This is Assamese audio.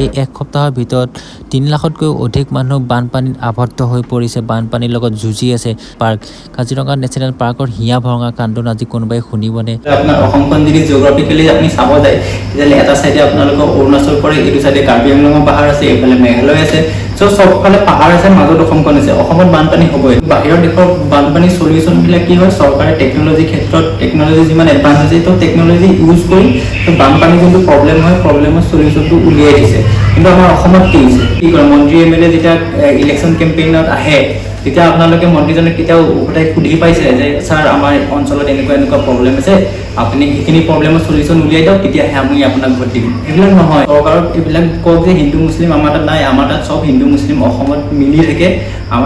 এই এক সপ্তাহৰ ভিতৰত 3 লাখতকৈও অধিক মানুহ বানপানীত আবদ্ধ হৈ পৰিছে, বানপানীৰ লগত যুঁজি আছে। পাৰ্ক, কাজিৰঙা নেশ্যনেল পাৰ্কৰ হিয়া ভঙা কান্দোন আজি কোনোবাই শুনিবনে? আপোনাৰ অসমখন যদি জিঅ'গ্ৰাফিকেলি আপুনি চাব যায়, তেতিয়াহ'লে এটা চাইডে আপোনালোকৰ অৰুণাচল পৰে, এইটো চাইডে কাৰ্বি আংলঙৰ পাহাৰ আছে, এইফালে মেঘালয় আছে। চ' চবফালে পাহাৰ আছে, মাজত অসমখন আছে। অসমত বানপানী হ'বই। বাহিৰৰ দেশৰ বানপানী চলিউশ্যনবিলাক কি হয়? চৰকাৰে টেকন'লজি ক্ষেত্ৰত, টেকন'লজি যিমান এডভান্স হৈছে, তো টেকন'লজি ইউজ কৰি তো বানপানী যোনটো প্ৰব্লেম হয়, প্ৰব্লেমৰ চলিউশ্যনটো উলিয়াই দিছে। কিন্তু আমাৰ অসমত কি হৈছে? কি কৰে মন্ত্ৰী, এম এল এ? যেতিয়া ইলেকশ্যন কেম্পেইনত আহে, তেতিয়া আপোনালোকে মন্ত্ৰীজনক কেতিয়াও উভতাই সুধি পাইছে যে ছাৰ, আমাৰ অঞ্চলত এনেকুৱা এনেকুৱা প্ৰব্লেম আছে, আপুনি সেইখিনি প্ৰব্লেমৰ চলিউশ্যন উলিয়াই দিয়ক, তেতিয়াহে আমি আপোনাক ভোট দিম? এইবিলাক নহয়। চৰকাৰক এইবিলাক কওক যে হিন্দু মুছলিম আমাৰ তাত নাই, আমাৰ তাত চব হিন্দু মুছলিম অসমত মিলি থাকে। আমাক